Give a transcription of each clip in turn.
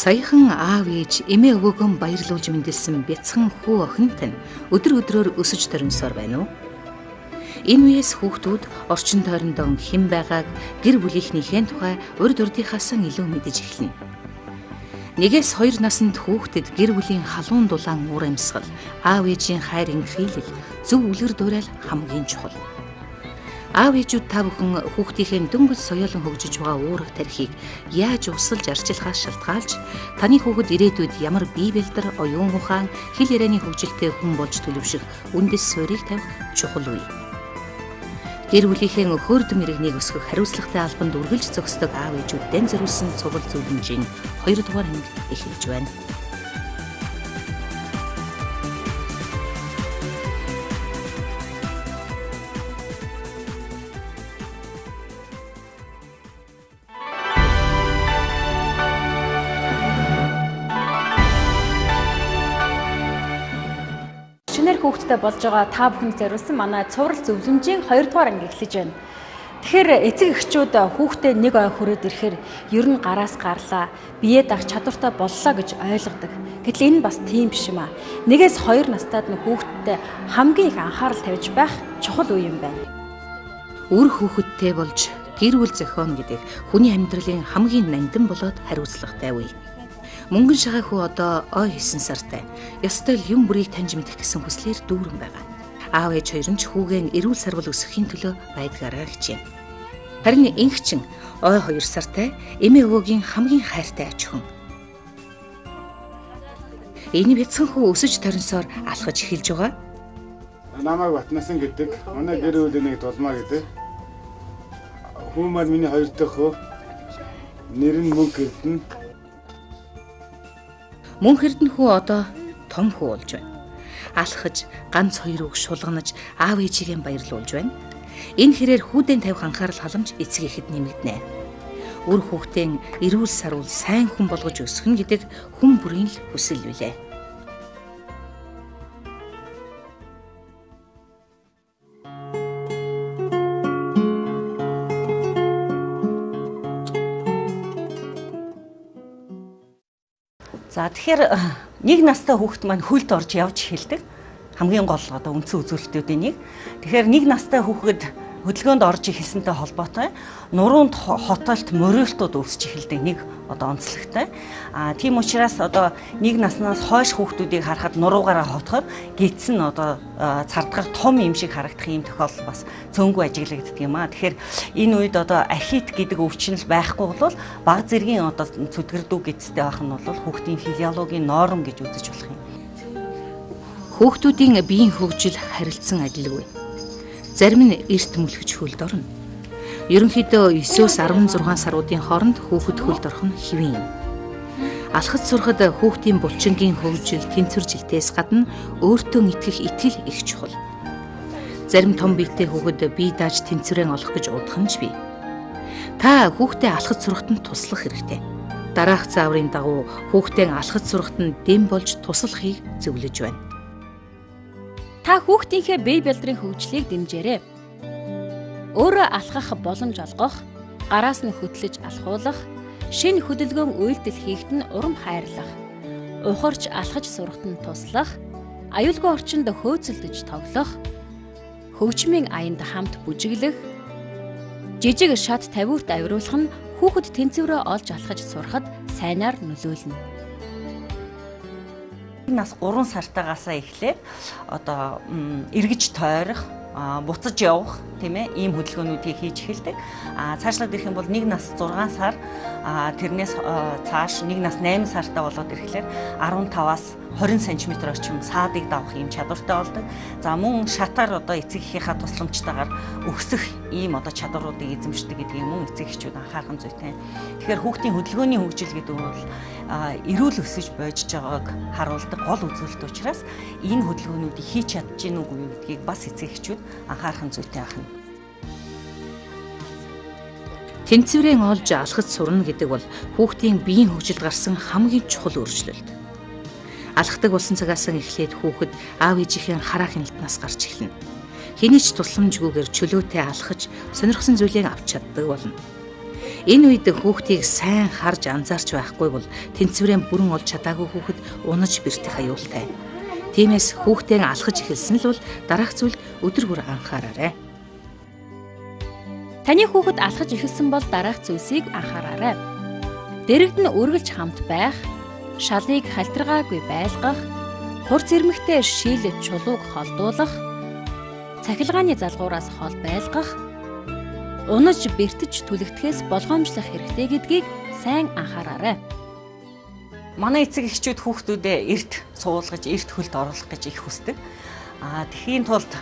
Саяхан аав ээж эмээ өвөөгөө баярлуулж мэндэлсэн бяцхан хүү охин тань өдөр өдрөөр өсөж торносоор байна уу? Энэ үеэс хүүхдүүд орчин тойрондоо хэн байгааг гэр бүлийнхнийхээ тухай урд урдынхаас илүү мэдэж эхэлнэ. 1-2 наснд хүүхдэд гэр бүлийн халуун дулаан уур амьсгал, аав ээжийн хайр инхрийлэл, зөв үлгэр дуурайл хамгийн чухал. Аав ээжүүд та бүхэн хүүхдийнхээ дөнгөж соёолон хөгжиж байгаа уурах тархийг яаж усалж арчилахаас шалтгаалж таны хүүхэд ирээдүйд ямар бие бэлдэр, оюун ухаан, хэл ярианы хөгжилтэй хүн болж төлөвшөх үндэс суурийг тавих чухал үе. Гэр бүлийнхээ хөөрдөм иргэнийг өсгөх хариуцлагатай албанд үргэлж зогсдог аав ээжүүддэн зориулсан цугал зөвлөмжийн 2 дугаар анги эхэлж байна. Шинээр хүүхэдтэй болж байгаа та бүхэнд зориулсан манай цуврал зөвлөмжийн 2 дугаар анги эхлэж байна. Тэгэхээр эцэг эхчүүд хүүхдээ нэг ой хүрээд ирэхээр ер нь гараас гарлаа, бие даах чадвартай боллоо гэж ойлгодог. Гэтэл энэ бас тийм биш юм аа. 1-2 настайд нь хүүхэдтэй хамгийн их анхаарал тавьж байх чухал үе юм байна. Үр хүүхэдтэй болж гэр бүл зохион гэдэг хүний амьдралын хамгийн нандин болоод хариуцлагатай үе. Мөнгөн шахай хүү одоо ой 9 сартай. Ёстой л юм бүрийг таньж мэдэх гэсэн хүслээр дүүрэн байгаа. Аав ээж хоёр нь ч хүүгээ эрүүл сарвал өсгөхийн төлөө байдгаараа хичээнэ. Харин инхчин ой 2 сартай эмээ өвөөгийн хамгийн хайртай аж хүн. Энэ бяцхан хүү өсөж торносоор алхаж эхэлж байгаа. Намайг Батнасан гэдэг. Манай гэр бүлийн нэг дулмаа гэдэг. Хүү маань миний хоёр дахь хүү. Нэр нь Мөнх Эрдэнэ. Мөнх Эрдэнэ хүү одоо том хүү болж байна. Алхаж, ганц хоёр үг шулганаж, аав ээжигээ баярлуулж байна. Энэ хэрээр хүүдэн тавих анхаарал халамж эцэг эхэд нэмэгдэнэ. Үр хүүхдийн эрүүл саруул сайн хүн болгож өсгөх нь гэдэг хүн бүрийн л хүсэл билээ. За тэгэхээр нэг настай хүүхэд маань хөлд орж явж эхэлдэг. Хамгийн гол одоо үндсэн үзүүлэлтүүдийн нэг. Тэгэхээр нэг настай хүүхэд хөдөлгөөнд орж эхэлсэнтэй холбоотой нуруунд хотолт мориултууд үүсч эхэлдэг нэг одоо онцлогтой. А тийм учраас одоо нэг наснаас хойш хүүхдүүдийг харахад нуруугаараа хотохоор гидс нь одоо цардгаар том юм шиг харагдах ийм тохиолдол бас цөөнгүй ажиглагддаг юм аа. Тэгэхээр энэ үед одоо архит гэдэг өвчин л байхгүй бол баг зэргийн одоо зүдгэрдүү гидстэй байх нь бол хүүхдийн физиологийн норм гэж үзэж болох юм. Хүүхдүүдийн биеийн хөгжил харилцан адилгүй. Зарим нь эрт мөлхөж хөлд орно. Ерөнхийдөө 9-16 саруудын хооронд хүүхэд хөлд орох нь хэвийн юм. Алхаж сурахад хүүхдийн булчингийн хөгжил, тэнцвэржилтээс гадна өөртөө итгэх итгэл их чухал. Зарим том биетэй хүүхэд бие дааж тэнцвэрэн олох гэж удах нь ч бий. Та хүүхдээ алхаж сурахад нь туслах хэрэгтэй. Дараах зааврын дагуу хүүхдээ алхаж сурахад нь дэм болж туслахыг зөвлөж байна. Та хүүхдийнхээ бие бэлдрийн хөгжлийг дэмжээрэй. Өөрөө алхах боломж олгох, гараас нь хөтлөж алхуулах, шинэ хөдөлгөөн үйлдэл хийхэд нь урам хайрлах, ухарч алхаж сурахад нь туслах, аюулгүй орчинд хөөцөлдөж тоглох, хөгжмийн аянд хамт бүжиглэх, жижиг шат тавиурт авируулах нь хүүхэд тэнцвэрээ олж алхаж сурахад сайнаар нөлөөлнө. Нас 3 сартайгаасаа эхлээд одоо эргэж тойрох, буцаж явах тийм ээ ийм хөдөлгөөнүүдийг хийж эхэлдэг. А цаашлаад ирэх юм бол 1 нас 6 сар, тэрнээс цааш 1 нас 8 сартай болоод ирэхлээр 15-аас 20 см орчим саадыг давах ийм чадвартай болдог. За мөн шатаар одоо эцэг эхийнхээ тусламжтайгаар өксөх ийм одоо чадваруудыг эзэмшдэг гэдгийг мөн эцэг эхчүүд анхаарах нь зүйтэй. Тэгэхээр хүүхдийн хөдөлгөөний хөгжил гэдэг нь бол эрүүл өсөж бойжж байгааг харуулдаг гол үзүүлэлт учраас энэ хөдөлгөөнүүдийг хийж чадж гин үгүй юу гэдгийг бас эцэг эхчүүд анхаарах нь зүйтэй байна. Тэнцвэрэн олж алхаж сурна гэдэг бол хүүхдийн биеийн хөгжилд гарсан хамгийн чухал өөрчлөлт. Алхдаг болсон цагаас эхлээд хүүхэд аав ээжийнхээ хараа хяналтнаас гарч эхэлнэ. Хэний ч тусламжгүйгээр чөлөөтэй алхаж, сонирхсан зүйлийг авч чаддаг болно. Энэ үед хүүхдийг сайн харж анзаарч байхгүй бол тэнцвэрээ бүрэн олж чадаагүй хүүхэд унаж бэртэх аюултай. Тиймээс хүүхдээ алхаж эхэлсэн л бол дараах зүйлд өдөр бүр анхаараарай. Таны хүүхэд алхаж эхэлсэн бол дараах зүйлсийг анхаараарай. Дэрэгд нь үргэлж хамт байх, шалыг халтиргаагүй байлгах, хурц ирмэгтэй шил чулууг холдуулах, цахилгааны залгуураас хол байлгах, унаж бэртэж түлэгдэхээс болгоомжлох хэрэгтэй гэдгийг сайн анхаараарай. Манай эцэг эхчүүд хүүхдүүдээ эрт суулгаж, эрт хөлд оруулах гэж их хүсдэг. Тэгэхийн тулд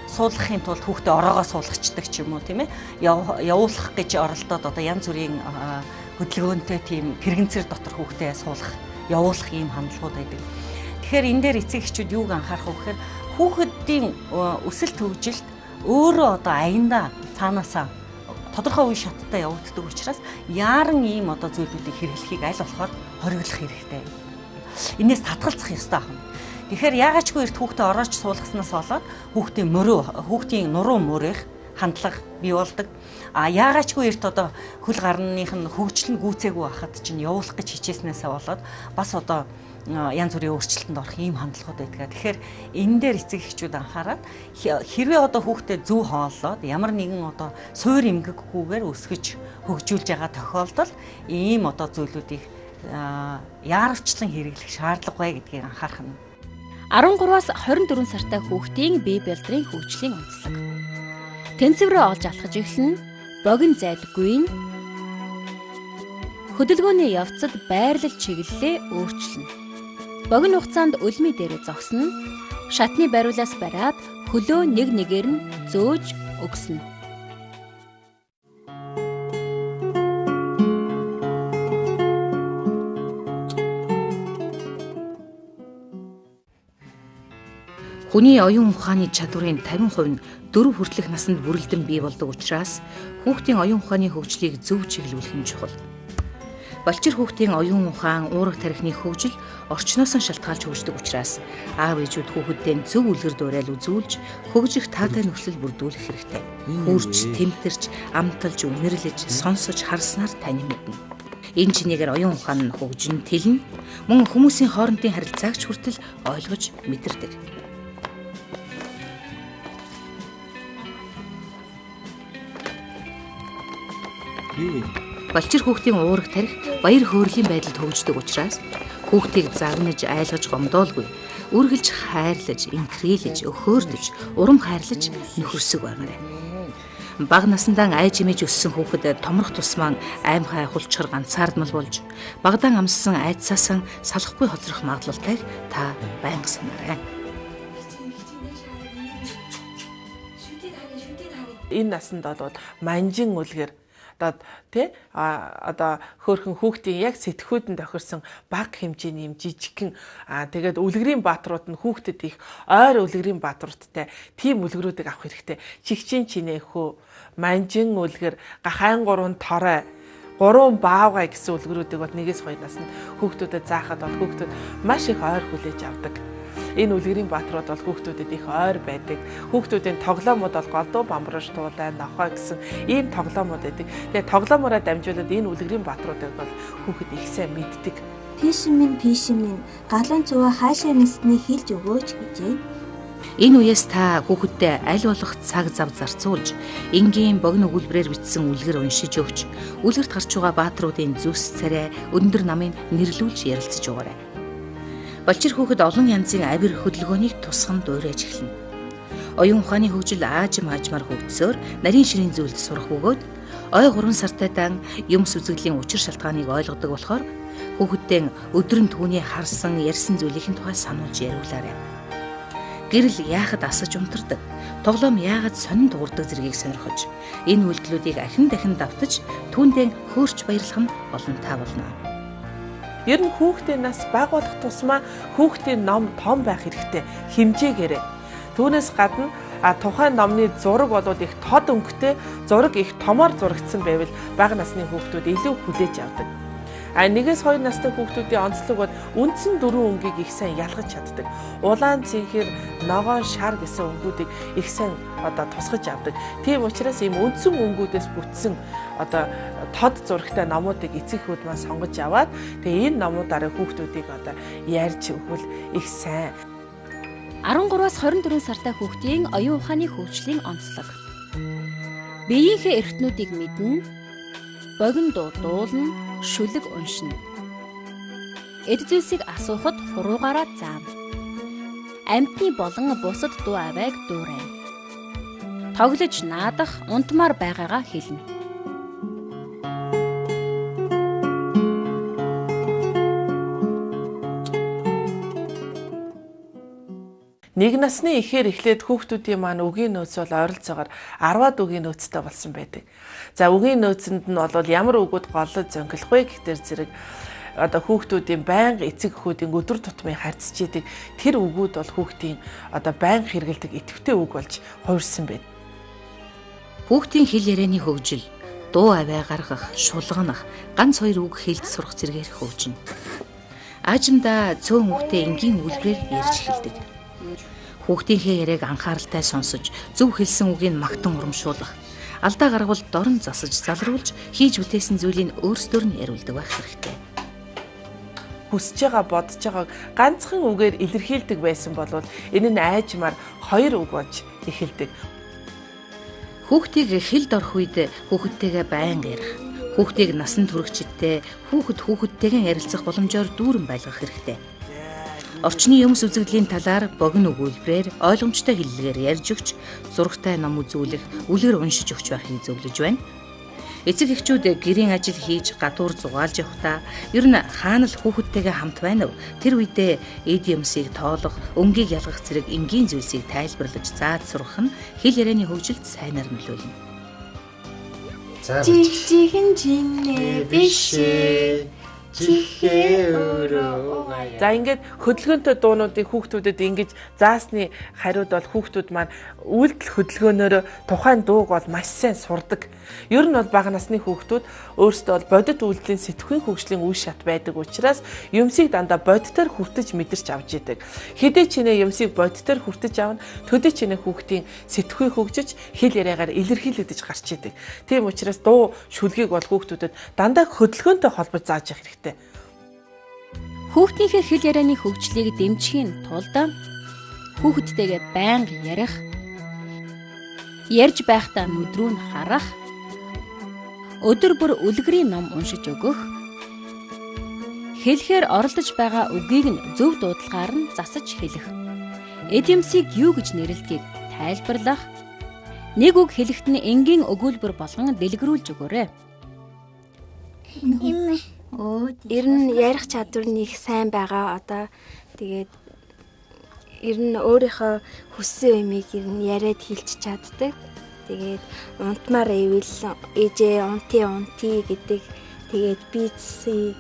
суулгахын тулд хүүхдээ ороогоо суулгачдаг ч юм уу, тийм ээ. Явуулах гэж оролдоод одоо янз бүрийн хөдөлгөөнтэй тийм тэрэгэнцэр дотор хүүхдээ суулгах, явуулах ийм хандлагууд байдаг. Тэгэхээр энэ дээр эцэг эхчүүд юуг анхаарах вэ гэхээр хүүхэдийн өсөлт хөгжилд өөрөө одоо аяндаа цаанаасаа тодорхой үе шаттай явагддаг учраас яаран ийм одоо зүйлүүдийг хэрэглэхийг аль болохоор хориглох хэрэгтэй. Энээс татгалзах ёстой ахна. Тэгэхээр яагаачгүй эрт хүүхдээ орооч суулгаснаас болоод хүүхдийн мөрөө, хүүхдийн нуруу мөрөх хандлага бий болдог. А яагаачгүй эрт одоо хөл гарных нь хөгжил нь гүйцээгүй байхад чинь явуулах гэж хичээснээсээ болоод бас одоо янз бүрийн өөрчлөлтөнд орох ийм хандлагууд байдаг. Тэгэхээр энэ дээр эцэг эхчүүд анхаарат хэрвээ одоо хүүхдээ зөв хооллоод ямар нэгэн одоо суур эмгэггүйгээр өсгөж хөгжүүлж байгаа тохиолдолд ийм одоо зүйлүүдийг яаравчлан хэрэглэх шаардлагагүй гэдгийг анхаарах нь. 13-аас 24 сартай хүүхдийн бие бэлдрийн хөгжлийн онцлог. Тэнцвэрээ олж алхаж эхэлнэ, богино зайд гүйн, хөдөлгөөний явцад байрлал чиглэлээ өөрчилнө. Богино хугацаанд өлмий дээрээ зогсно, шатны бариулаас бариад хөлөө нэг нэгээр нь зөөж өгснө. Хүний оюун ухааны чадварын 50% нь 4 хүртэлх насанд бүрэлдэн бий болдог учраас хүүхдийн оюун ухааны хөгжлийг зөв чиглүүлэх нь чухал. Балчир хүүхдийн оюун ухаан, уураг тархины хөгжил орчноос нь шалтгаалж хөгждөг учраас аав ээжүүд хүүхэддээ зөв үлгэр дуурайл үзүүлж хөгжих таатай нөхцөл бүрдүүлэх хэрэгтэй. Хурж, тэмтэрч, амталж, үнэрлэж, сонсож, харснаар танин мэднэ. Энэ чинээгээр оюун ухаан нь хөгжин тэлнэ, мөн хүмүүсийн хоорондын харилцааг ч хүртэл ойлгож мэдэрдэг. Балчир хүүхдийн уураг тарих баяр хөөрлийн байдалд хөгждөг учраас хүүхдийг загнаж, айлгаж гомдоолгүй, үргэлж хайрлаж, инхрийлж, өхөөрдөж, урам хайрлаж нөхөрсөг байгаарай. Бага насндаа айж имэж өссөн хүүхэд томрох тусмаа аймхай хулчхар ганцаардмал болж багадан амссан айдсаасаа салахгүй хоцрох магадлалтайг та байнга санаарай. Энэ насанд бол манжин үлгэр одоо тий одоо хөөрхөн хүүхдийн яг сэтгхүүдэнд тохирсон бага хэмжээний юм жижигхэн тэгээд үлгэрийн бааtruуд нь хүүхдэд их ойр үлгэрийн бааtruудтай тийм үлгэрүүдийг авах хэрэгтэй. Чигчийн чинээхүү, манжин үлгэр, гахайн гурван торой, гурван баавгай гэсэн үлгэрүүдийг бол нэгээс хоёр наснд хүүхдүүдэд заахад бол хүүхдүүд маш их ойр хүлээж авдаг. Энэ үлгэрийн бааtruуд бол хүүхдүүдэд их ойр байдаг. Хүүхдүүдийн тоглоомууд бол голдуу бамбарш туулай, нохой гэсэн ийм тоглоомууд байдаг. Тэгээ тоглоомороо дамжуулаад энэ үлгэрийн бааtruудыг бол хүүхэд их сайн мэддэг. Пишин минь, пишин минь, галан цуваа хаашаа ниснийг хэлж өгөөч гэжээ. Энэ үеэс та хүүхэддээ аль болох цаг зав зарцуулж, энгийн богино өгүүлбэрээр бичсэн үлгэр уншиж өгч, үлгэрт гарч байгаа бааtruудын зүс царай, өндөр намыг нэрлүүлж ярилцаж өгөөрэй. Балчир хүүхэд олон янзын авир хөдөлгөөнийг тусган дуурайж эхэлнэ. Оюун ухааны хөгжил аажим аажмаар хөгжсөөр нарийн ширийн зүйлд сурах бөгөөд ой 3 сартай дан юм сүзэглийн учир шалтгааныг ойлгодог болохоор хүүхэддээ өдөр нь түүний харсан, ярьсан зүйлийн тухай сануулж яриулаарай. Гэрэл яахад асаж унтардаг, тоглоом яагаад сонин дуурдаг зэргийг сонирхож, энэ үйлдэлүүдийг ахин дахин давтаж түүндээ хөөрч баярлах нь олонтаа болно. Ер нь хүүхдийн нас бага болох тусмаа хүүхдийн ном том байх хэрэгтэй хэмжээгээрээ. Түүнээс гадна тухайн номны зураг бол их тод өнгөтэй, зураг их томоор зурагдсан байвал бага насны хүүхдүүд илүү хүлээж авдаг. А 1-2 настай хүүхдүүдийн онцлог бол үндсэн дөрвөн өнгийг их сайн ялгаж чаддаг. Улаан, цэнхэр, ногоон, шар гэсэн өнгүүдийг их сайн одоо тусгаж авдаг. Тийм учраас ийм үндсэн өнгүүдээс бүтсэн одоо тод зурагтай номуудыг эцэг эхүүд маань сонгож аваад тэгээ энэ номуудаараа хүүхдүүдийг одоо ярьж өгвөл их сайн. 13-аас 24 сартай хүүхдийн оюун ухааны хөгжлийн онцлог. Биеийнхээ эрхтнүүдийг мэднэ, богино дуу дуулна, шүлэг уншина. Эд зүйлсийг асуухад хуруугаараа заана. Амьтны болон бусад дуу авиаг дуурайна. Тоглож наадах, унтмаар байгаагаа хэлнэ. Нэг насны ихээр эхлээд хүүхдүүдийн маань үгийн нөөц бол ойролцоогоор 10-аад үгийн нөөцтэй болсон байдаг. За үгийн нөөцөнд нь бол ямар үгүүд голлож зөнгөлөх вэ гэхтэр зэрэг одоо хүүхдүүдийн байнга эцэг эхүүдийн өдөр тутмын харьцаж идэг тэр үгүүд бол хүүхдийн одоо байнга хэрэглэдэг идэвхтэй үг болж хувирсан байд. Хүүхдийн хэл ярианы хөгжил, дуу авиа гаргах, шулганах, ганц хоёр үг хэлж сурах зэрэгээр хөгжинэ. Аажимдаа цөөн үгтэй энгийн үйлдвэрээр ярьж эхэлдэг. Хүүхдийнхээ яриаг анхааралтай сонсож, зөв хэлсэн үгийг магтан урамшуулах, алдаа гаргавал дорн засаж залруулж, хийж бүтээсэн зүйлийг өөрсдөр нь яриулдаг байх хэрэгтэй. Хүсэж байгаа, бодож байгааг ганцхан үгээр илэрхийлдэг байсан бол энэ нь айжмаар хоёр үг болж эхэлдэг. Хүүхдийг хэлд орох үед хүүхэдтэйгээ байнга ярих, хүүхдийг насан туршидтэй хүүхэд хүүхэдтэйгээ ярилцах боломжоор дүүрэн байлгах хэрэгтэй. Орчны юмс үзэгдлийн талаар богино өгүүлбэрээр ойлгомжтой хэллэгээр ярьж өгч, зурагтай ном үзүүлэх, үлгэр уншиж өгч байхыг зөвлөж байна. Эцэг эхчүүд гэрийн ажил хийж гадуур зугаалж явахдаа ер нь хаана л хүүхэдтэйгээ хамт байна вэ? Тэр үедээ эд юмсыг тоолох, өнгийг ялгах зэрэг энгийн зүйлсийг тайлбарлаж зааж сургах нь хэл ярианы хөгжилд сайнаар нөлөөлнө. Жигжигэн жинээ биш ээ. Чихээ өөрөө угаая. За ингээд хөдөлгөөнтэй дуунуудыг хүүхдүүдэд ингэж заасны хариуд бол хүүхдүүд маань үйлдэл хөдөлгөөнөөр тухайн дууг бол маш сайн сурдаг. Ер нь бол бага насны хүүхдүүд өөрсдөө бол бодит үйлдэлийн сэтгхүйн хөгжлийн үе шат байдаг учраас юмсыг дандаа бодитоор хүртэж мэдэрч авч идэг. Хэдий ч нэ юмсыг бодитоор хүртэж авна, төдий ч нэ хүүхдийн сэтгхүй хөгжиж хэл яриагаар илэрхийлэгдэж гарч идэг. Тийм учраас дуу шүлгийг бол хүүхдүүдэд дандаа хөдөлгөөнтэй холбож зааж явах хэрэгтэй. Хүүхдийнхээ хэл ярианы хөгжлийг дэмжихийн тулд хүүхэдтэйгээ байнга ярих, ярьж байхдаа нүд рүү нь харах, өдөр бүр үлгэрийн ном уншиж өгөх, хэлэхээр оролдож байгаа үгийг нь зөв дуудлагаар нь засаж хэлэх, эд юмсыг юу гэж нэрлэдгийг тайлбарлах, нэг үг хэлэхэд нь энгийн өгүүлбэр болгон дэлгэрүүлж өгөөрэй. Ер нь ярих чадвар нь их сайн байгаа. Одоо тэгээд ер нь өөрийнхөө хүссэн юмыг ер нь яриад хэлж чаддаг. Тэгээд унтмаар ивэл ээжээ унтий унтий гэдэг. Тэгээд бицси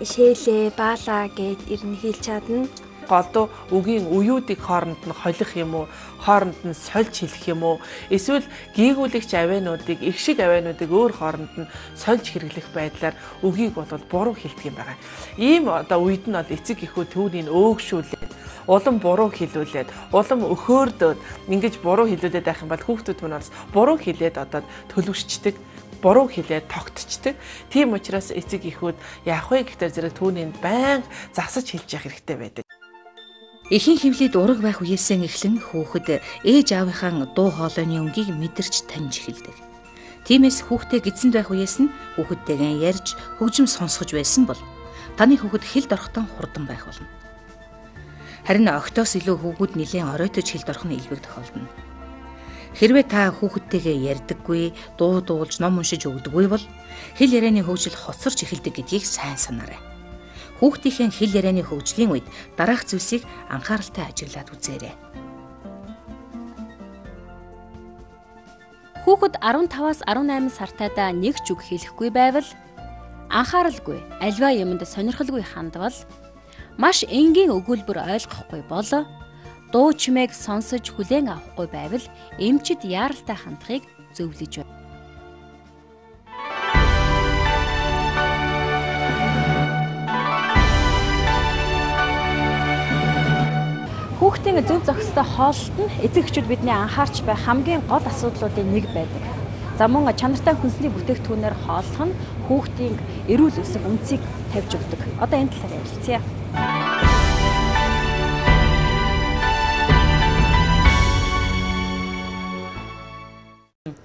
шээлээ баалаа гэд ер нь хэлж чадна. Голдуу үгийн үеүүдийг хооронд нь холих юм уу, хооронд нь сольж хэлэх юм уу, эсвэл гийгүүлэгч авиануудыг, их шиг авиануудыг өөр хооронд нь сольж хэрэглэх байдлаар үгийг бол буруу хэлдэг юм байна. Ийм одоо үед нь бол эцэг эхүүд түүнийг өөгшүүлээд, улам буруу хэлүүлээд, улам өхөөрдөөд ингэж буруу хэлүүлээд байх юм бол хүүхдүүд мань бас буруу хэлээд одоо төлөвшчихдөг, буруу хэлээд тогтчдөг. Тийм учраас эцэг эхүүд яах вэ гэхээр зэрэг түүнийг байнга засаж хэлж явах хэрэгтэй байдаг. Эхийн хөвлөд ураг байх үеэсээ эхлэн хүүхэд ээж аавынхаа дуу хоолойны өнгийг мэдэрч таньж эхэлдэг. Тиймээс хүүхдээ гидсэнд байх үеэс нь хүүхэдтэйгээ ярьж хөгжим сонсгож байсан бол таны хүүхэд хэлд орохдоо хурдан байх болно. Харин огтоос илүү хүүгүүд нэлээн оройтож хэлд орох нь илбэг тохиолдоно. Хэрвээ та хүүхэдтэйгээ ярьдаггүй, дуу дуулж ном уншиж өгдөггүй бол хэл ярианы хөгжил хоцорч эхэлдэг гэдгийг сайн санаарай. Хүүхдийнхээ хэл ярианы хөгжлийн үед дараах зүйлсийг анхааралтай ажиглаад үзээрэй. Хүүхэд 15-аас 18 сартайдаа нэг ч үг хэлэхгүй байвал, анхааралгүй, аливаа юмд сонирхолгүй хандвал, маш энгийн өгүүлбэр ойлгохгүй бол, дуу чимээг сонсож хүлээн авахгүй байвал эмчид яаралтай хандахыг зөвлөж байна. Хүүхдийн зөв зохистой хооллолт нь эцэг эхчүүд бидний анхаарч байх хамгийн гол асуудлуудын нэг байдаг. За мөн чанартай хүнсний бүтээгдэхүүнээр хооллох нь хүүхдийн эрүүл өсөх үндсийг тавьж өгдөг. Одоо энэ талаар ярилцъя.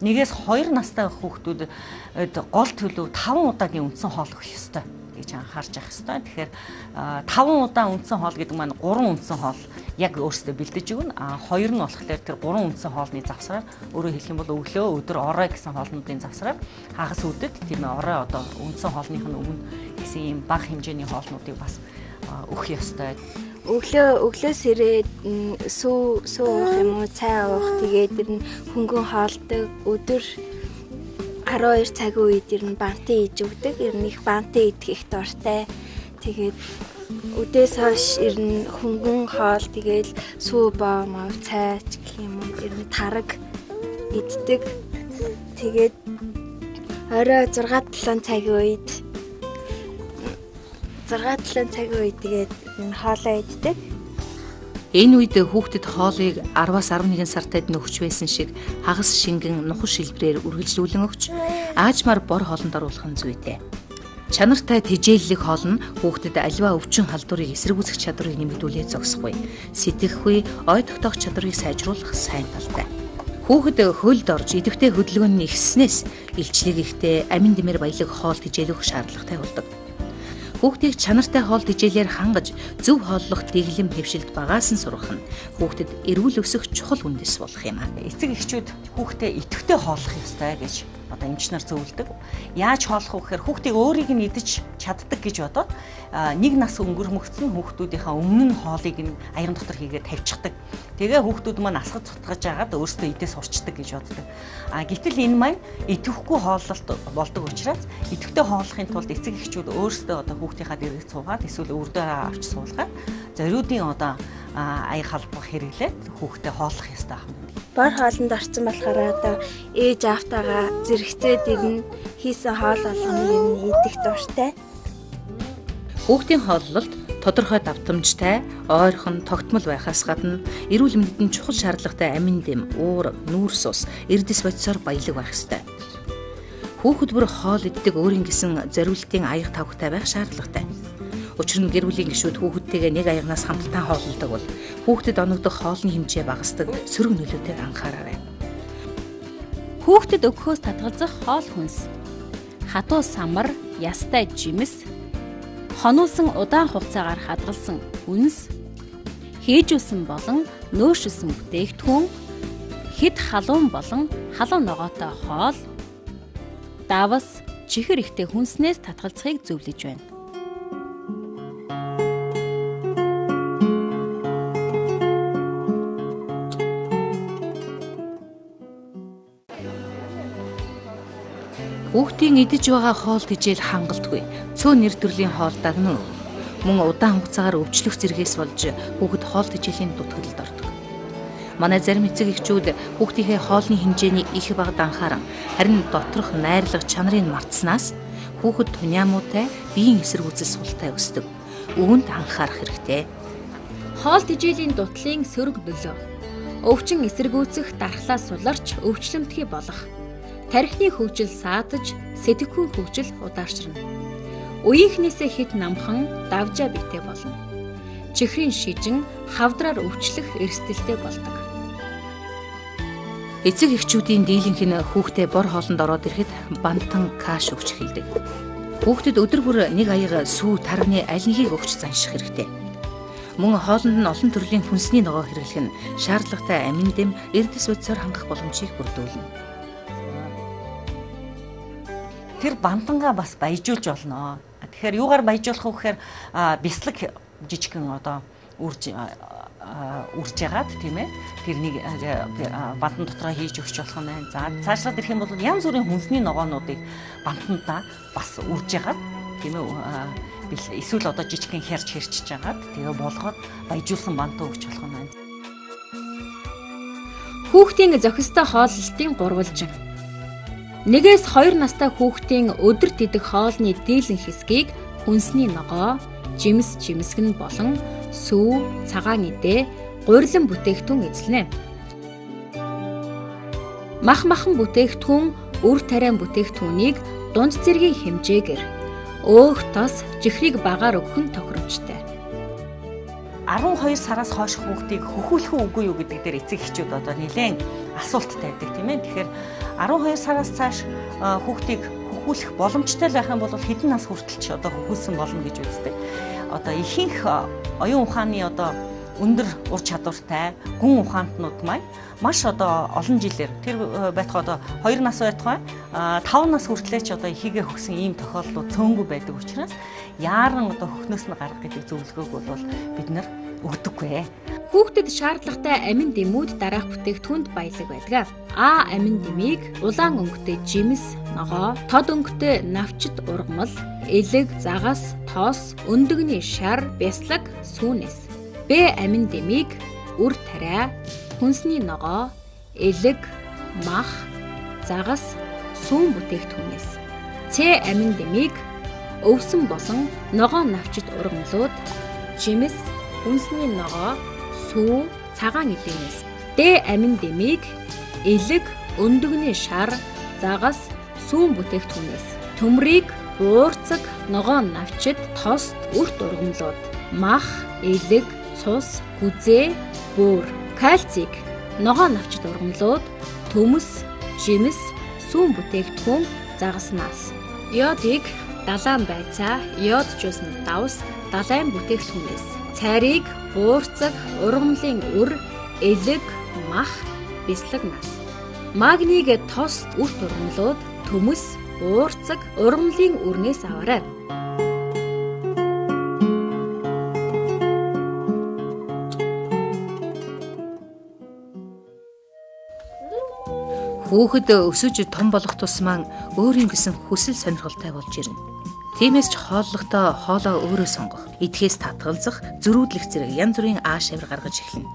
Нэгээс 2 настай хүүхдүүд гол төлөв 5 удаагийн үндсэн хоол өгөх ёстой гэж анхаарч явах ёстой. Тэгэхээр 5 удаа үндсэн хоол гэдэг маань 3 үндсэн хоол яг өөрсдөө бэлдэж өгнө. А 2 нь болохоор тэр 3 үндсэн хоолны завсраар, өөрөөр хэлэх юм бол өглөө, өдөр, орой гэсэн хоолнуудын завсраар хагас үдэд тийм ээ орой одоо үндсэн хоолных нь өмнө гэсэн ийм бага хэмжээний хоолнуудыг бас өгөх ёстой. Өглөөс ирээд сүү уух юм уу, цай уух, тэгээд ер нь хөнгөн хоолдог. Өдөр 12 цагийн үед ер нь бантын иж өгдөг. Ер нь их бантын идэх их дуртай. Тэгээд үдээс хойш ер нь хөнгөн хоол, тэгээд сүү боо, мав, цай ч гэх юм уу, ер нь тараг иддэг. Тэгээд орой 6-7 цагийн үед 6-7 цагийн үед тэгээд хоолоо иддэг. Энэ үед хүүхдэд хоолыг 10-аас 11 сартад нөхч байсан шиг хагас шингэн нухаш шилбрээр үргэлжлүүлэн өгч аажмаар бор хоолнд оруулах нь зүйтэй. Чанартай тэжээллэг хоол нь хүүхдэд аливаа өвчин халдварыг эсэргүүцэх чадварыг нэмэгдүүлээ зогсохгүй. Сэтгэхгүй, ой тогтоох чадварыг сайжруулах сайн талтай. Хүүхэд хөлд орж идэвхтэй хөдөлгөөн нь ихснээс илчлэг ихтэй амин дэмэр баялаг хоол тэжээлэх шаардлагатай болдог. Хүүхдийг чанартай хоол тэжээлээр хангаж зөв хооллох дэглэм хэвшилд багаас нь сургах нь хүүхдэд эрүүл өсөх чухал үндэс болох юм а. Эцэг эхчүүд хүүхдээ идэвхтэй хооллох ёстой гэж одоо эмч нар зөвлөдөг. Яаж хооллох вэ гэхээр хүүхдийг өөрийг нь идэж чаддаг гэж бодоод нэг нас өнгөрмөгцөн хүүхдүүдийнхаа өмнө нь хоолыг нь аян дотор хийгээд тавьчихдаг. Тэгээ хүүхдүүд маань асгаж сутгаж агаад өөрсдөө идээ сурчдаг гэж боддог. А гэтэл энэ маань идэвхгүй хооллолт болдог учраас идэвхтэй хооллохын тулд эцэг эхчүүд өөрсдөө одоо хүүхдийнхаа дэргэд суугаад эсвэл өвөрдөө авч суулгаад зориудын одоо аяг халбах хэрэглээд хүүхдээ хооллох ёстой юм. Бор хоолнд орсон болохоор одоо ээж аавтайгаа зэрэгцээд ирнэ, хийсэн хоол болгоныг ер нь идэх дуртай. Хүүхдийн хооллолт тодорхой давтамжтай, ойрхон, тогтмол байхаас гадна эрүүл мэндэд нь чухал шаардлагатай амин дэм, уураг, нүүрс ус, эрдэс бодисоор баялаг байх ёстой. Хүүхэд бүр хоол иддэг өөрийн гэсэн зориултын аяга тавхтай байх шаардлагатай. Учир нь гэр бүлийн гишүүд хүүхэдтэйгээ нэг аягнаас хамтдаа хооллодог бол хүүхдэд оногдох хоолны хэмжээ багасдаг сөрөг нөлөөтэйг анхаараарай. Хүүхдэд өгөхөөс татгалзах хоол хүнс. Хатуу самар, ястай жимс, хонуулсан удаан хугацаагаар хадгалсан үнс, хийжүүлсэн болон нөөшилсөн бүтээгдэхүүн, хэд халуун болон халуун ногоотой хоол, давс, чихэр ихтэй хүнснээс татгалзахыг зөвлөж байна. Хүүхдийн идэж байгаа хоол тэжээл хангалтгүй. Цөөн нэр төрлийн хоол дагнан мөн удаан хугацаагаар өвчлөх зэргээс болж хүүхэд хоол тэжээлийн дутагдалд ордог. Манай зарим эцэг эхчүүд хүүхдийнхээ хоолны хэмжээний их багад анхааран харин доторх найрлага чанарыг мартсанаас хүүхэд туняамуутай биеийн эсэргүүцэл султай өсдөг. Үүнд анхаарах хэрэгтэй. Хоол тэжээлийн дутлалын сөрөг нөлөө. Өвчин эсэргүүцэх дархлаа суларч өвчлөмтгий болох. Тархины хөгжил саатаж, сэтгэхүйн хөгжил удаашрна. Үеийнхнээсээ хэд намхан давжаа биетэй болно. Чихрийн шижин хавдраар өвчлөх эрсдэлтэй болдог. Эцэг эхчүүдийн дийлэнх нь хүүхдээ бор хоолнд ороод ирэхэд бантан каш өгч эхэлдэг. Хүүхдэд өдөр бүр нэг аяга сүү тарганы аль нэгийг өгч занших хэрэгтэй. Мөн хоолнд нь олон төрлийн хүнсний ногоо хэрэглэх нь шаардлагатай амин дэм, эрдэс бодисоор хангах боломжийг бүрдүүлнэ. Тэр бантангаа бас баяжуулж болно. Тэгэхээр юугаар баяжуулах вэ гэхээр бяцлаг жижигхэн одоо үрж ягаад тийм ээ тэрнийг бантан дотроо хийж өгч болох нь байна. За цаашлаад ирэх юм бол янз бүрийн хүнсний ногоонуудыг бантандаа бас үрж ягаад тийм ээ эсвэл одоо жижигхэн хярч хэрчж ягаад тэгээ болгоод баяжуулсан бантан өгч болох нь байна. Хүүхдийн зохистой хооллолтын гурвалжин. Нэгээс 2 настай хүүхдийн өдөрт идэх хоолны дийлэн хэсгийг хүнсний ногоо, жимс, жимсгэн болон сүү, цагаан идээ, гурилан бүтээгдэхүүн эзлэнэ. Мах махан бүтээгдэхүүн, үр тариан бүтээгдэхүүнийг дунд зэргийн хэмжээгээр өөх, тос, чихрийг багаар өгөх нь тохиромжтой. 12 сараас хойш хүүхдийг хөхүүлэх үү үгүй юу гэдэг дээр эцэг эхчүүд одоо нэлээд асуулт тавьдаг, тийм ээ. Тэгэхээр 12 сараас цааш хүүхдийг хөхүүлэх боломжтой байх юм бол хэдэн нас хүртэл ч одоо хөхүүлсэн болно гэж үздэг. Одоо ихэнх оюун ухааны одоо өндөр ур чадвартай гүн ухаантнууд маань маш одоо олон жилээр тэр байтугай одоо 2 нас байтугай 5 нас хүртлээр ч одоо ихийгээ хөгсөн ийм тохиолдлууд цөөнгүй байдаг учраас яаран одоо хөхнөөс нь гарах гэдэг зөвлөгөөг бол бид нар өгдөггүй. Хүүхдэд шаардлагатай амин дэмүүд дараах бүтээгдэхүүнд баялаг байдаг. А амин дэмийг улаан өнгөтэй жимс, ногоо, тод өнгөтэй навчит ургамал, элэг, загас, тоос, өндөгний шар, бяслаг, сүүнэс. Б амин дэмийг үр тариа, хүнсний ногоо, элэг, мах, загас, сүүн бүтээгдэхүүнээс. С амин дэмийг өвсөн болон ногоон навчит ургамлууд, жимс, хүнсний ногоо, сүү, цагаан эдэнээс. Д амин дэмийг элэг, өндөгний шар, загас, сүүн бүтээгдэхүүнээс. Төмрийг буурцаг, ногоон навчит, тост, үрт ургамлууд, мах, элэг, цус, гүзээ, бөөр. Кальцийг ногоон навчит ургамлууд, төмөс, жимс, сүүн бүтээгдэхүүн, загаснаас. Йодыг далайн байцаа, йод жуусны давс, далайн бүтээгдэхүүнээс. Цайрыг буурцаг, ургамлын үр, элэг, мах, бяслагнаас. Магнийг тос, үрт ургамлууд, төмөс, буурцаг, ургамлын үрнээс аваарай. Хүүхэд өсөж том болох тусмаа өөрийн гэсэн хүсэл сонирхолтой болж ирнэ. Тиймээс ч хооллохдоо хоолоо өөрөө сонгох, идэхээс татгалзах, зөрүүдлэх зэрэг янз бүрийн ааш авир гаргаж эхэлнэ.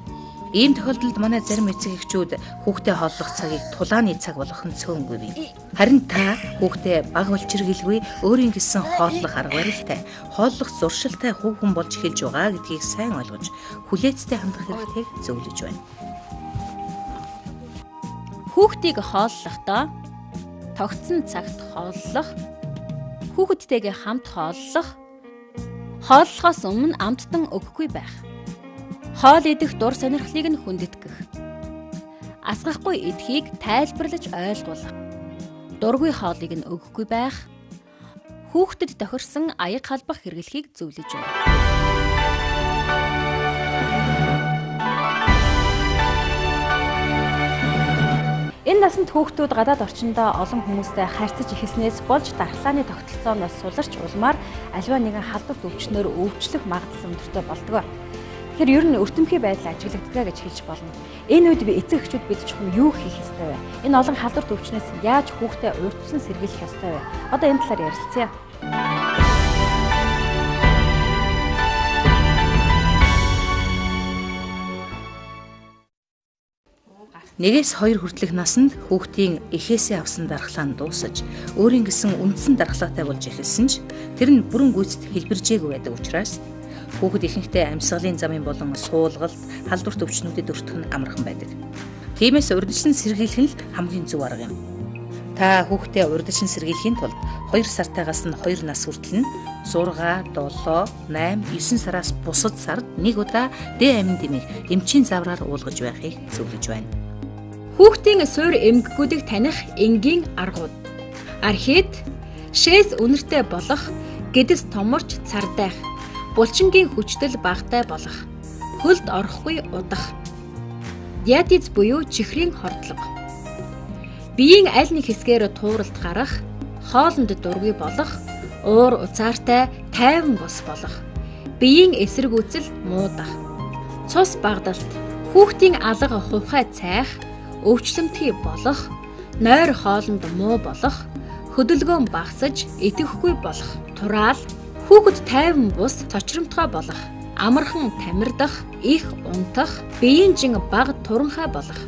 Ийм тохиолдолд манай зарим эцэг эхчүүд хүүхдээ хооллох цагийг тулааны цаг болгох нь цөөнгүй бий. Харин та хүүхдээ бага болчиргэлгүй өөрийн гэсэн хооллох арга барилтай, хооллох зуршилтай хувь хүн болж эхэлж байгаа гэдгийг сайн ойлгож, хүлээцтэй хандах хэрэгтэйг зөвлөж байна. Хүүхдийг хооллохдоо тогтсон цагт хооллох, хүүхэдтэйгээ хамт хооллох, хооллохоос өмнө амттан өгөхгүй байх. Хоол идэх дур сонирхлыг нь хүндэтгэх. Асгахгүй идэхийг тайлбарлаж ойлгуулах. Дургүй хоолыг нь өгөхгүй байх. Хүүхдэд тохирсон аяг халбах хэрэглэхийг зөвлөж байна. Энэ насанд хүүхдүүд гадаад орчиндөө олон хүмүүстэй харьцаж эхэлснээс болж дархлааны тогтолцооноос суларч улмаар аливаа нэгэн халдварт өвчнөөр өвчлөх магадлал өндөртэй болдог. Тэгэхээр ер нь өртөмхий байдал ажиглагддаг гэж хэлж болно. Энэ үед би эцэг эхчүүд бид чухам юу хийх ёстой вэ? Энэ олон халдварт өвчнөөс яаж хүүхдээ урьдчилан сэргийлэх ёстой вэ? Одоо энэ талаар ярилцъя. Нэгээс хоёр хүртэлх насанд хүүхдийн эхээсээ авсан дархлаа нь дуусаж, өөрийн гэсэн үндсэн дархлаатай болж эхэлсэн ч тэр нь бүрэн гүйцэд хэлбэржээгүй байдаг учраас хүүхэд ихэнхдээ амьсгалын замын болон суулгалт, халдварт өвчнүүдэд өртөх нь амархан байдаг. Тиймээс урьдчилан сэргийлэх нь л хамгийн зөв арга юм. Та хүүхдээ урьдчилан сэргийлэхийн тулд 2 сартайгаас нь 2 нас хүртэл нь 6, 7, 8, 9 сараас бусад сард нэг удаа Д амин дэмийг эмчийн завраар уулгаж байхыг зөвлөж байна. Хүүхдийн суур эмгэгүүдийг таних энгийн аргууд. Архит, шээс үнэртэй болох, гэдэс томорч цардайх, булчингийн хүчтэл багатай болох, хөлд орохгүй удах. Диатез буюу чихрийн хордлого. Биеийн аль нэг хэсгээр тууралт гарах, хоолнд дургүй болох, уур уцаартай тайван бус болох, биеийн эсэргүүцэл муудах. Цус багдалт, хүүхдийн алга хувхай цайх, өвчлөмтгий болох, нойр хоолнд муу болох, хөдөлгөөн багасаж идэвхгүй болох, тураал, хүүхэд тайван бус цочромтгой болох, амархан тамирдах, их унтах, биеийн жин бага туранхай болох.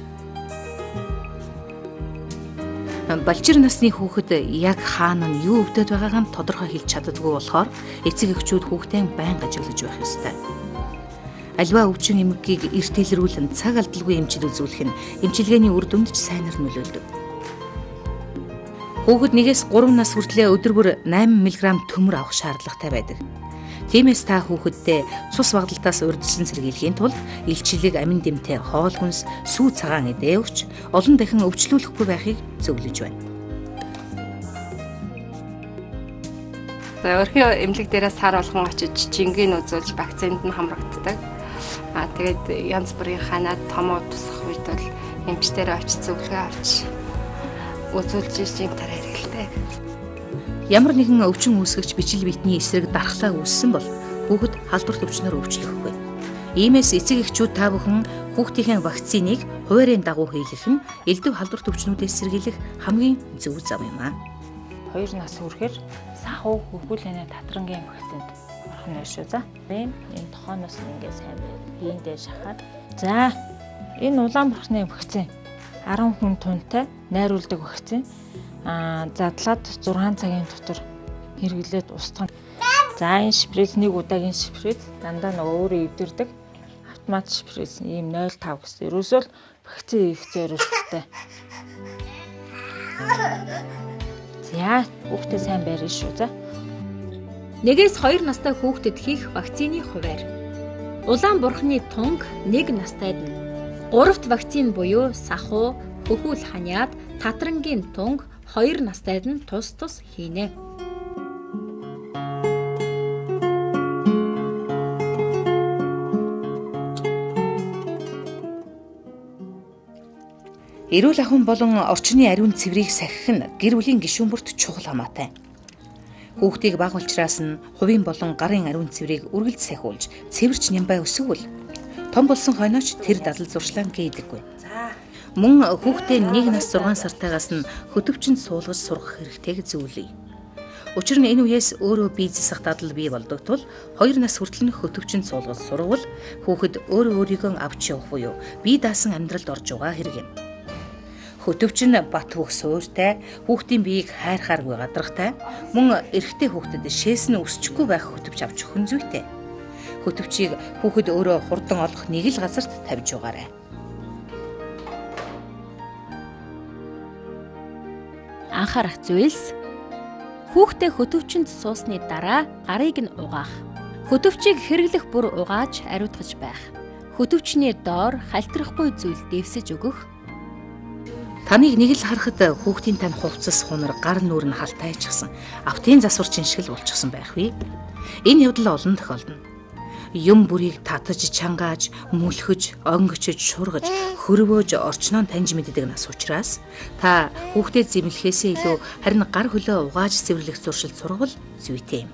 Балжир насны хүүхэд яг хаана нь юу өвдөд байгааг нь тодорхой хэлж чаддаггүй болохоор эцэг эхчүүд хүүхдээ байнга ажиглаж байх ёстой. Альва өвчин эмгэгийг эрт илрүүлэн цаг алдалгүй эмчил үзүүлэх нь эмчилгээний үр дүнд ч сайнар нөлөөлдөг. Хүүхэд 1-3 нас хүртлээр өдөр бүр 8 мг төмөр авах шаардлагатай байдаг. Тиймээс та хүүхэддээ цус багадалтаас урьдчилан сэргийлэхийн тулд илчилэг, амин дэмтэй хоол хүнс, сүү цагаан эдээ өгч олон дахин өвчлүүлэхгүй байхыг зөвлөж байна. За өрхийн эмнэлэг дээрээ сар болгон очиж жингийг үзүүлж вакцинд нь хамрагддаг. Аа тэгээд янз бүрийн ханаад томоо тусах үед бол эмчтэрээ очиж зөвлөгөө авч үзүүлж жинг тараа хэрэгэлдэг. Ямар нэгэн өвчин үүсгэгч бичил биетний эсрэг дархлаа үүссэн бол хүүхэд халдварт өвчнөр өвчлөхгүй. Иймээс эцэг эхчүүд та бүхэн хүүхдийнхээ вакциныг хуваарийн дагуу хийлгэх нь элдэв халдварт өвчнүүдээс сэргийлэх хамгийн зөв зам юм аа. 2 нас хүрэхээр сахуу хөвгүүлэнэ татрангийн вакцинд орох нь шүү. За энэ тохооноос нь ингээ сайн байна. Биендээ шахаад. За энэ улаан бурхны вакцин 10 хүн тунтай найруулдаг вакцин. Задлаад 6 цагийн дотор хэрэглээд устгах. За энэ шприц нэг удаагийн шприц дандаа нөгөө өөрөө эвдэрдэг автомат шприц ийм 0.5 гэсэн. Ерөөсөө л вакцин хийх зорилготой. За хүүхдээ сайн байрна шүү. За 1-2 настай хүүхдэд хийх вакцины хуваар. Улаан бурхны тунг 1 настайд нь 3-т вакцин буюу сахуу, хөхүүл ханиад, татрангийн тунг 2 настайд нь тус тус хийнэ. Эрүүл ахуйн болон орчны ариун цэврийг сахих нь гэр бүлийн гишүүн бүрт чухал хамаатай. Хүүхдийг бага улчраас нь хувийн болон гарын ариун цэврийг үргэлж сахиулж, цэвэрч нямбай өсгөвөл том болсон хойнооч тэр дадал зуршлаа гээдэггүй. Мөн хүүхдээ 1 нас 6 сартайгаас нь хөтөвчөнд суулгаж сургах хэрэгтэйг зөвлөе. Учир нь энэ үеэс өөрөө бие засах дадал бий болдог тул 2 нас хүртэл нь хөтөвчөнд суулгаж сурвал хүүхэд өөрөө өөрийгөө авч явах буюу бие даасан амьдралд орж байгаа хэрэг юм. Хөтөвч нь бат бөх суурьтай, хүүхдийн биеийг хайрхааргүй гадрахтай, мөн эрэгтэй хүүхдэд шээс нь өсчихгүй байх хөтөвч авч өгөх нь зүйтэй. Хөтөвчийг хүүхэд өөрөө хурдан олох нэг л газарт тавьж угаарай. Анхаарах зүйлс: хүүхдээ хөтөвчөнд суусны дараа гарыг нь угаах. Хөтөвчийг хэрэглэх бүр угааж ариутгаж байх. Хөтөвчний доор халтархгүй зүйл дэвсэж өгөх. Таныг нэг л харахад хүүхдийн тань хувцас хунар гар нүур нь халтайчихсан, автын засварчин шиг л болчихсон байх вэ? Энэ явдал олон тохиолдно. Юм бүрийг татаж чангааж, мүлхэж, онгочж, шургаж, хөрвөөж орчноо таньж мэддэг нас учраас та хүүхдээ зэмлэхээсээ илүү харин гар хөлөө угааж цэвэрлэх зуршил сургавал зүйтэй юм.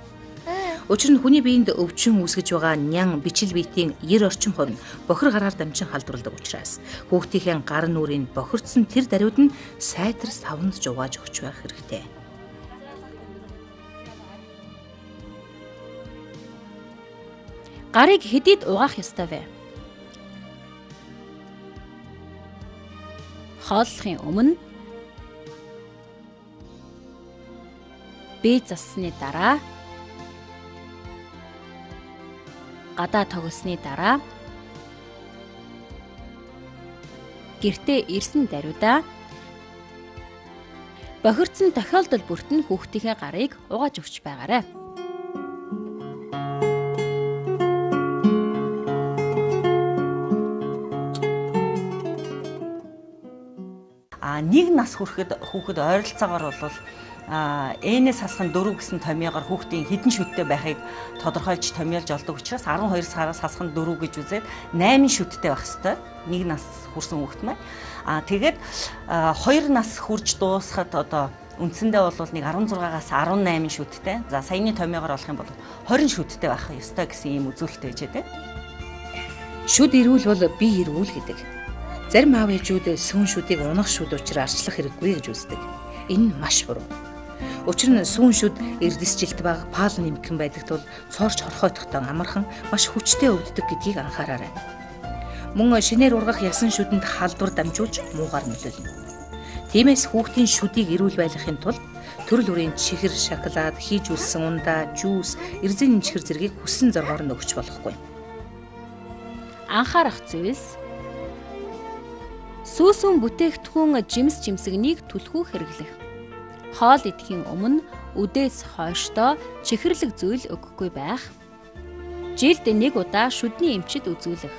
Учир нь хүний биед өвчин үүсгэж байгаа нян бичил биетийн 90 орчим хувь нь бохир гараар дамжин халдварладаг учраас хүүхдийнхээ гар нүрийг бохирдсон тэр даруйд нь сайтар савнд жугааж өгч байх хэрэгтэй. Гарыг хэдийд угаах ёстой вэ? Хооллохын өмнө, бие зассаны дараа, гадаа тоглосны дараа, гэртээ ирсэн даруйдаа бохирдсон тохиолдол бүрт нь хүүхдийнхээ гарыг угааж өгч байгаарай. Нэг нас хүрэхэд хүүхэд ойролцоогоор бол N-ээс хасах нь 4 гэсэн томьёогоор хүүхдийн хэдэн шүттэй байхыг тодорхойлж томьёолж олдог учраас 12 сараас хасах нь 4 гэж үзээд 8 шүттэй байх ёстой. Нэг нас хүрсэн хүүхэд маань. Тэгээд 2 нас хүрж дуусахад одоо үндсэндээ бол нэг 16-аас 18 шүттэй. За саяны томьёогоор олох юм бол 20 шүттэй байх ёстой гэсэн ийм үзүүлэлт байж байгаа. Шүд эрүүл бол бие эрүүл гэдэг. Зарим аав ээжүүд сүүн шүдийг унах шүд учраас арчлах хэрэггүй гэж үздэг. Энэ нь маш буруу. Учир нь сүүн шүд эрдэсжилт баг паал нэмгэн байдаг тул цоорч хорхойтохтой амархан маш хүчтэй өвддөг гэдгийг анхаараарай. Мөн шинээр ургах ясан шүдэнд халдвар дамжуулж муугаар нөлөөлнө. Тиймээс хүүхдийн шүдийг эрүүл байлгахын тулд төрөл бүрийн чихэр, шоколад, хийж үлсэн ундаа, жуус, эрзэн нэмчхэр зэргийг хүссэн зоргоор нь өгч болохгүй. Анхаарах зүйлс: сүүсүн бүтээгдэхүүн жимс жимсэгнийг түлхүү хэрэглэх. Хоол идэхийн өмнө үдээс хойштоо чихэрлэг зүйл өгөхгүй байх. Жилд нэг удаа шүдний эмчид үзүүлэх.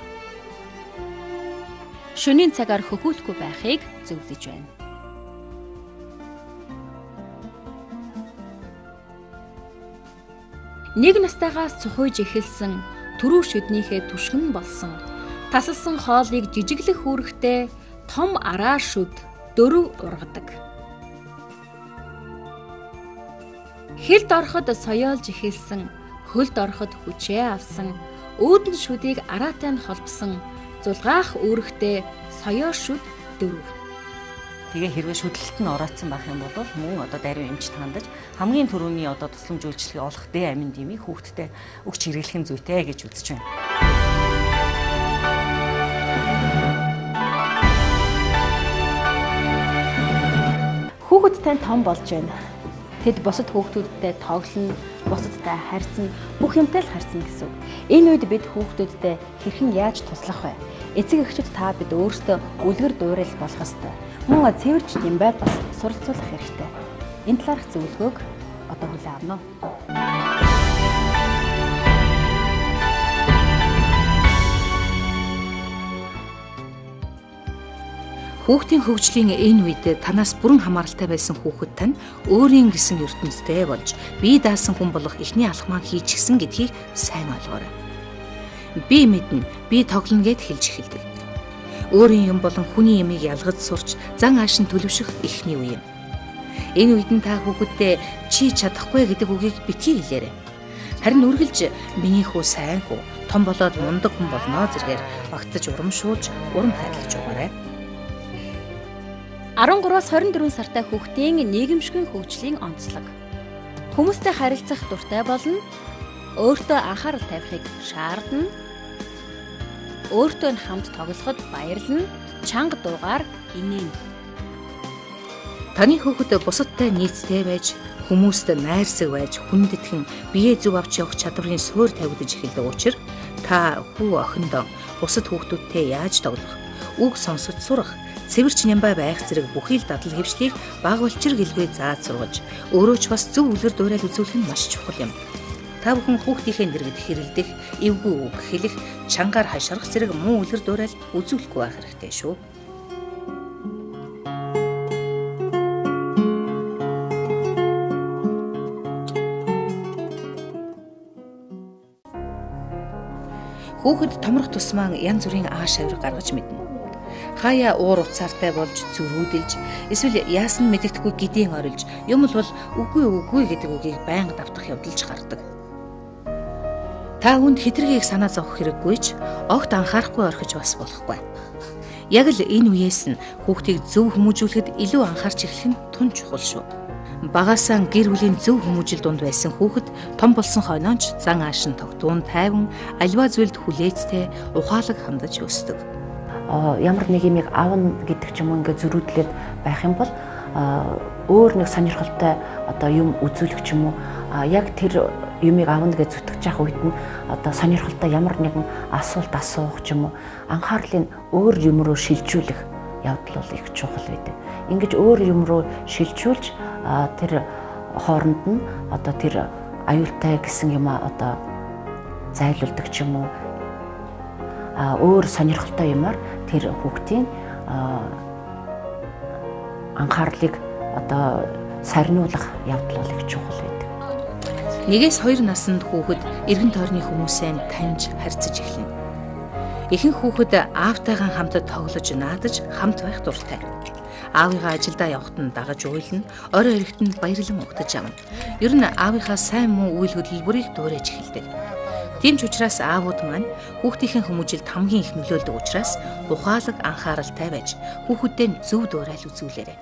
Шөнийн цагаар хөхүүлэхгүй байхыг зөвлөж байна. Нэг настайгаас цухуйж эхэлсэн, түрүү шүднийхээ түшгэн болсон, тасалсан хоолыг жижиглэх үүрэгтэй том араа шүд 4 ургадаг. Хилд ороход соёолж эхэлсэн, хөлд ороход хүчээ авсан, үүдэн шүдийг араатай нь холбосон, зулгаах үүрэгтэй соёо шүд 4. Тэгээ хэрвээ шүдлэлт нь ороодсон байх юм бол мөн одоо даруй эмчт хандаж хамгийн түрүүний одоо тусламж үйлчилгээ олох дэ амин димийг хүүхдтэй өгч хэрэглэх нь зүйтэй гэж үзэж байна. Хүүхэд тань том болж байна. Тэд бусад хүүхдүүдтэй тоглоно, бусадтай харьцна, бүх юмтай л харьцна гэсэн үг. Энэ үед бид хүүхдүүдтэй хэрхэн яаж туслах вэ? Эцэг эхчүүд та бид өөрсдөө үлгэр дуурайл болох ёстой. Мөн цэвэрч нямбай бас суралцуулах хэрэгтэй. Энэ талаарх зөвлөгөөг одоо хүлээн авна уу? Хүүхдийн хөгжлийн энэ үед танаас бүрэн хамааралтай байсан хүүхэд тань өөрийн гэсэн ертөнцтэй болж бие даасан хүн болох эхний алхмаа хийчихсэн гэдгийг сайн ойлгоорой. Би мэднэ, би тоглоно гэд хэлж эхэлдэг. Өөрийн юм болон хүний ямыг ялгаж сурч зан ааш нь төлөвшөх эхний үе юм. Энэ үед нь та хүүхэддээ чи чадахгүй гэдэг үгийг битгий хэлээрэй. Харин үргэлж миний хүү сайн хүү, том болоод мундаг хүн болно зэргээр багтаж урамшуулж, урам хайрлаж өгөөрэй. 13-аас 24 сартай хүүхдийн нийгэмшигэн хөгжлийн онцлог. Хүмүүстэй харилцах дуртай болно. Өөртөө анхаарал тавихыг шаардна. Өөртөө нь хамт тоглоход баярлна. Чанга дуугаар инээнэ. Таны хүүхэд бусадтай нийцтэй байж, хүмүүст найрсаг байж, хүндэтгэн бие зөв авч явах чадварын суурь тавигдаж эхэлдэг учраас та хүү охиндоо бусад хүүхдүүдтэй яаж тоглох, үг сонсож сурах, цэвэрч нямбай байх зэрэг бүхий л дадал хэвшлийг баг болчир гэлгүй зааж сургаж, өөрөө ч бас зөв үлгэр дуурайл үзүүлэх нь маш чухал юм. Та бүхэн хүүхдийнхээ нэргэд хэрэлдэх, эвгүй үг хэлэх, чангаар хашгирах зэрэг муу үлгэр дуурайл үзүүлэхгүй байх хэрэгтэй шүү. Хүүхэд томрох тусмаа янз бүрийн ааш авир гаргаж мэднэ. Хаяа уур уцаартай болж зөрүүдэлж, эсвэл яасан мэдэгдэхгүй гэдийн орилж, юм л бол үгүй үгүй гэдэг үгийг байнга давтах явдалж гардаг. Та хүнд хэтэрхий их санаа зовох хэрэггүй ч огт анхаарахгүй орхиж бас болохгүй. Яг л энэ үеэс нь хүүхдийг зөв хүмүүжүүлэхэд илүү анхаарч эхлэх нь тун чухал шүү. Багасаа гэр бүлийн зөв хүмүүжил дунд байсан хүүхэд том болсон хойноо ч зан ааш нь тогтун, тайван, аливаа зүйлд хүлээцтэй, ухаалаг хандаж өсдөг. Ямар нэг юмыг авна гэдэг ч юм уу ингээд зөрүүдлээд байх юм бол өөр нэг сонирхолтой одоо юм үзүүлэх ч юм уу яг тэр юмыг авна гэж зүтгэж явах үед нь одоо сонирхолтой ямар нэгэн асуулт асуух ч юм уу анхаарлыг өөр юм руу шилжүүлэх явдал бол их чухал байдаг. Ингэж өөр юм руу шилжүүлж тэр хооронд нь одоо тэр аюултай гэсэн юм одоо зайлуулдаг ч юм уу өөр сонирхолтой юмар тэр хүүхдийн анхаарлыг одоо сарниулах явдал бол их чухал байдаг. 1-2 наснд хүүхэд эргэн тойрны хүмүүсээ таньж харьцаж эхэлнэ. Ихэнх хүүхэд аавтайгаа хамт тоглож наадаж хамт байх дуртай. Аавыгаа ажилдаа явахад нь дагаж уйлна, орой ирэхэд нь баярлан угтаж авна. Ер нь аавынхаа сайн муу үйл хөдлөл бүрийг дуурайж эхэлдэг. Тийм ч учраас аавууд маань хүүхдийнхээ хүмүүжилд хамгийн их нөлөөлдөг учраас ухаалаг анхааралтай байж хүүхэддээ зөв дуурайл үзүүлээрэй.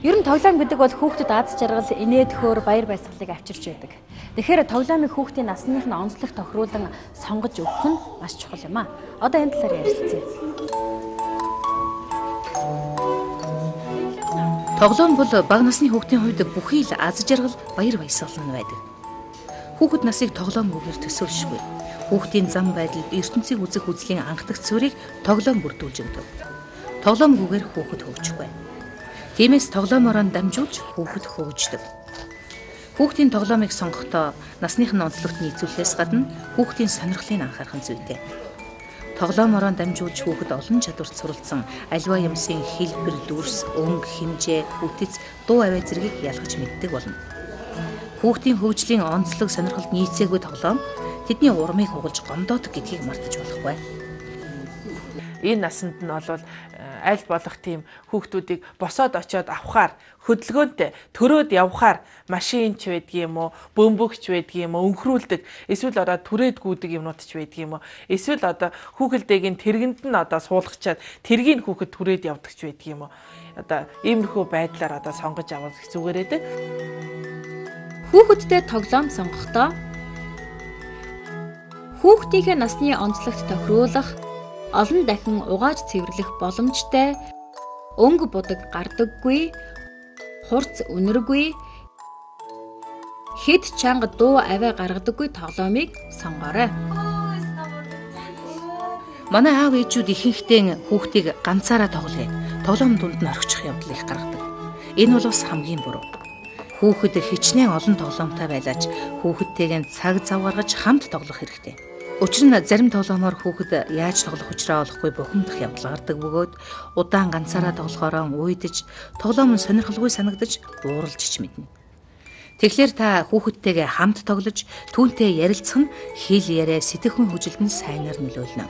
Ер нь тоглоом гэдэг бол хүүхдэд аз жаргал, инээд хөөр, баяр баясгалыг авчирч байдаг. Тэгэхээр тоглоомыг хүүхдийн насных нь онцлог тохируулан сонгож өгөх нь маш чухал юм а. Одоо энэ талаар ярилцъя. Тоглоом бол бага насны хүүхдийн хувьд бүхий л аз жаргал, баяр баясгал нь байдаг. Хүүхэд насыг тоглоомгүйгээр төсөөлшгүй. Хүүхдийн зам байдал, ертөнцийг үзэх үзлийн анхдагч суурийг тоглоом бүрдүүлж өгдөг. Тоглоомгүйгээр хүүхэд хөгжихгүй. Тиймээс тоглоомороо дамжуулж хүүхэд хөгждөг. Хүүхдийн тоглоомыг сонгохдоо насных нь онцлогт нийцүүлэхээс гадна хүүхдийн сонирхлыг анхаарах нь зүйтэй. Тоглоомороо дамжуулж хүүхэд олон чадварт суралцсан аливаа юмсын хэлбэр, дүрс, өнгө, хэмжээ, бүтэц, дуу авиа зэргийг ялгаж мэддэг болно. Хүүхдийн хөгжлийн онцлог сонирхолд нийцээгүй тоглоом тэдний урмыг хугалж гомдоодог гэдгийг мартаж болохгүй. Энэ насанд нь бол аль болох тийм хүүхдүүдийг босоод очиод авахаар хөдөлгөөнтэй төрөөд явхаар машин ч байдгийн юм уу, бөмбөгч байдгийн юм уу, өнхрүүлдэг, эсвэл одоо түрээд гүйдэг юмнууд ч байдгийн юм уу, эсвэл одоо хүүхэлдэйг нь тэргэнд нь одоо суулгачаад тэргийг хүүхэд түрээд явдаг ч байдгийн юм уу. Одоо иймэрхүү байдлаар одоо сонгож авах зүгээр ээ. Хүүхэдтэй тоглоом сонгохдоо хүүхдийнхээ насны онцлогт тохируулах, олон дахин угааж цэвэрлэх боломжтой, өнгө будаг гардаггүй, хурц үнэргүй, хэд чанга дуу авиа гаргадаггүй тоглоомыг сонгоорой. Манай аав ээжүүд ихэнхдээ хүүхдийг ганцаараа тоглоё. Тоглоом дунд нь орхичих явдал их гаргадаг. Энэ бол бас хамгийн буруу. Хүүхэд хичнээн олон тоглоомтой байлаач хүүхэдтэйгээ цаг зав гаргаж хамт тоглох хэрэгтэй. Учир нь зарим тоглоомоор хүүхэд яаж тоглох учраа олохгүй бухимдах явдал гардаг бөгөөд удаан ганцаараа тоглохоороо уйдаж, тоглоом нь сонирхолгүй санагдаж ууралж ч мэднэ. Тэгэхээр та хүүхэдтэйгээ хамт тоглож, түүнтэй ярилцах нь хэл яриа, сэтгэхүйн хөгжилд нь сайнаар нөлөөлнө.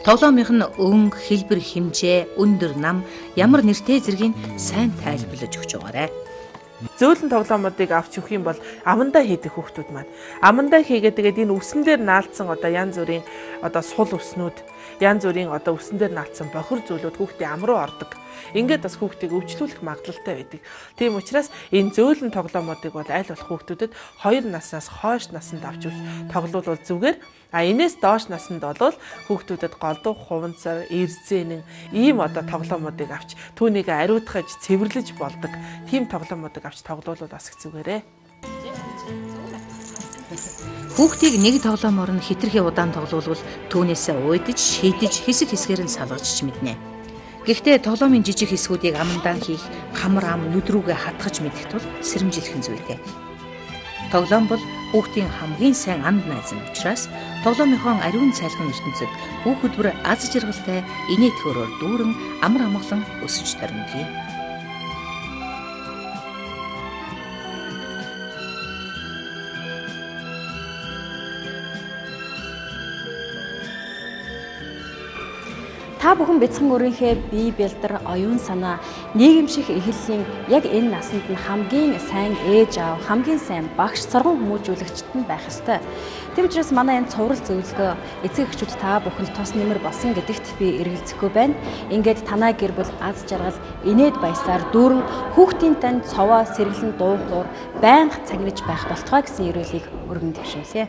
Тоглоомынх нь өнгө, хэлбэр, хэмжээ, өндөр нам, ямар нэртэй зэргийг сайн тайлбарлаж өгч байгаарай. Зөөлөн тоглоомуудыг авч өгөх юм бол амандаа хийдэг хүүхдүүд маань. Амандаа хийгээд тэгээд энэ үсэн дээр наалдсан одоо янз бүрийн одоо сул үснүүд, янз бүрийн одоо үсэн дээр наалдсан бохир зүйлүүд хүүхдийн ам руу ордог. Ингээд бас хүүхдийг өвчлүүлэх магадлалтай байдаг. Тийм учраас энэ зөөлөн тоглоомуудыг бол аль болох хүүхдүүдэд 2 наснаас хойш насанд авч өгч тоглоулвал зүгээр. А энэс доош насанд бол хүүхдүүдэд голдуу хуванцар, эрзэнэн ийм одоо тоглоомуудыг авч түүнийг ариутгаж, цэвэрлэж болдог. Тийм тоглоомуудыг авч тоглоулвал бас их зүгээрээ. Хүүхдийг нэг тоглоомоор нь хэтэрхий удаан тоглоулвал түүнээсээ уйдаж, шийдэж, хэсэг хэсгээр нь салгаж ч мэднэ. Гэхдээ тоглоомын жижиг хэсгүүдийг амандаан хийх, хамар ам нүд рүүгээ хатгаж мэдэх тул сэрэмжлэх нь зүйтэй. Тоглоом бол хүүхдийн хамгийн сайн анд найз нь учраас тоглоомынхон ариун цайлган ертөнцид хүүхэд бүр аз жаргалтай инээд хөөрөөр дүүрэн амар амгалан өсөж төрнө. Та бүхэн бяцхан өрийнхээ бие бэлдэр, оюун санаа, нийгэмших эхлэлийн яг энэ насанд нь хамгийн сайн ээж аав, хамгийн сайн багш, сурган хүмүүжүүлэгчд нь байх ёстой. Тэм учраас манай энэ цуврал зөвлөгөө эцэг эхчүүд та бүхэнд тус нэмэр болсон гэдэгт би эргэлзэхгүй байна. Ингээд танай гэр бүл аз жаргал, инээд баясаар дүүрэн хүүхдийн тань цовоо сэргэлэн дуу хуур байнга цагнаж байх болтугай гэсэн ерөөлийг өргөн дэвшүүлье.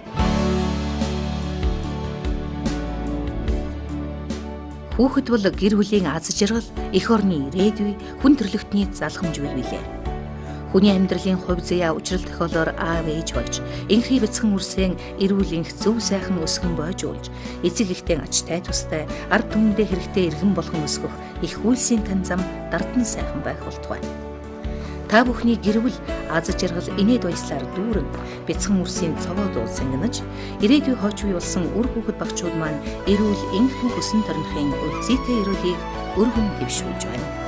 Хүүхэд бол гэр бүлийн аз жаргал, эх орны ирээдүй, хүн төрөлхтний залхамж бий билээ. Хүний амьдралын хувь заяа учрал тохиолоор аав ээж болж, инхий бяцхан үрсэн эрүүл энх зөв сайхан өсгөн бойжуулж, эцэг эхтэй ачтай тустай, ард түмэндээ хэрэгтэй иргэн болгон өсгөх их үйлсийн тань зам дардан сайхан байх болтугай. Та бүхний гэр бүл аз жаргал инээд баяслаар дүүрэн бяцхан үрсийн цовоо дуу цангинаж ирээдүй хойч үе болсон үр хүүхэд багчууд маань эрүүл энхэн өсөн торнохын өлзийтэй эрүүлийг өргөн дэвшүүлж байна.